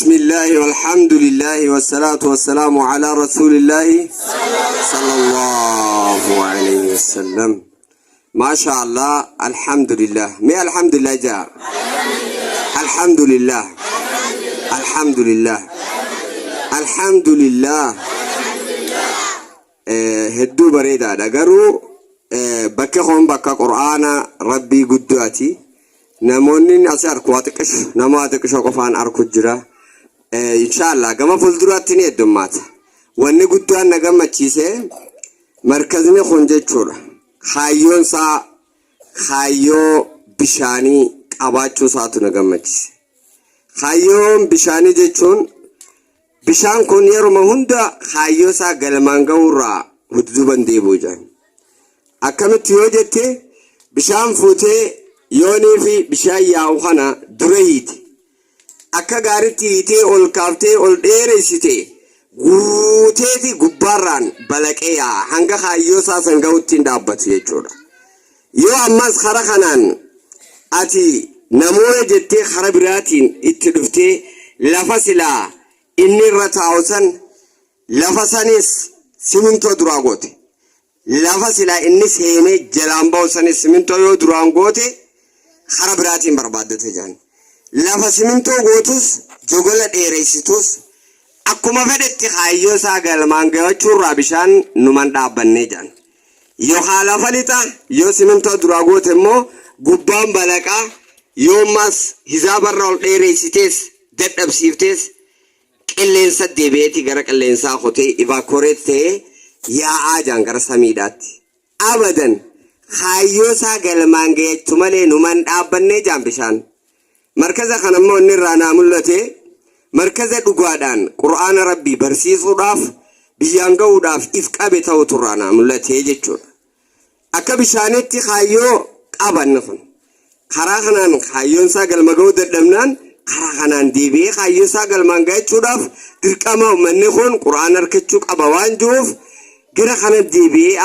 Bismillaahi walhamdulillaahi wassalaatu wassalaamu alaa rasuulillaahi sallallahu alayhi wasallam. Maasha Allah, alhamdulillah. Mee alhamdulillah jaa. Alhamdulillah. Alhamdulillah. Alhamdulillah. Hedduu bareedaadha. Garuu bakki kun bakka Qur'aana Rabbii guddaati. Namoonni asi arku waa xiqqisho nama waa xiqqisho qofaan arku jira. Inshaallah gama fuulduraatti ni heddummaata. Wanni guddaan na gammachiise markazni kun jechuudha. Kaayyoon isaa kaayyoo bishaanii qabaachuu isaatu na gammachiise. Kaayyoon bishaanii jechuun Bishaan kun yeruma hunda kaayyoo isaa galmaan ga'uurraa dudduuba hin deebi'u jedhan. Akkamitti yoo jette bishaan fuutee yoonii fi bishaan yaa'u kana dura hiite. Akka gaaritti hiitee ol kaaftee ol dheeressite guuteeti gubbaarraan balaqee yaa'a hanga kaayyoo isaa san ga'utti hin dhaabbatu jechuudha. Yoo ammas kara kanaan ati namoota jettee kara biraatiin itti dhuftee lafa silaa inni irra taa'u san lafa sanis simintoo duraa goote. Lafa silaa inni seenee jalaan ba'u sanis simintoo yoo duraan goote kara biraatiin barbaaddate jedhan. Lafa simintoo gootus jogola dheeressitus akkuma fedhetti kaayyoo isaa galmaan gahachuurraa bishaan numan dhaabbannee jedhan. Yookaa lafa lixa yoo simintoo duraa goote immoo gubbaan balaqa yoo ammas hizaabarra ol dheereessitees dadhabsiiftees qilleensa deebi'eeti gara qilleensaa kutee evaporate ta'ee yaa'aa jaan gara samiidhaatti. Abadan kaayyoo isaa galmaan gayachu malee numan dhaabbannee jaan bishaan. Markaza kana immoo inni irraa naa mul'ate markaza dhugaadhaan Qur'aana Rabbii barsiisuudhaaf biyyaan ga'uudhaaf if qabe ta'utu irraa naa mul'ate jechuudha. Akka bishaaniitti kaayyoo qaba inni kun. Karaa kanaan kaayyoon isaa galma ga'uu dadhabnaan karaa kanaan deebi'ee kaayyoo isaa galmaan ga'achuudhaaf dirqama uummanni kun Qur'aana harkachuu qaba waan jiruuf gara kana deebi'ee.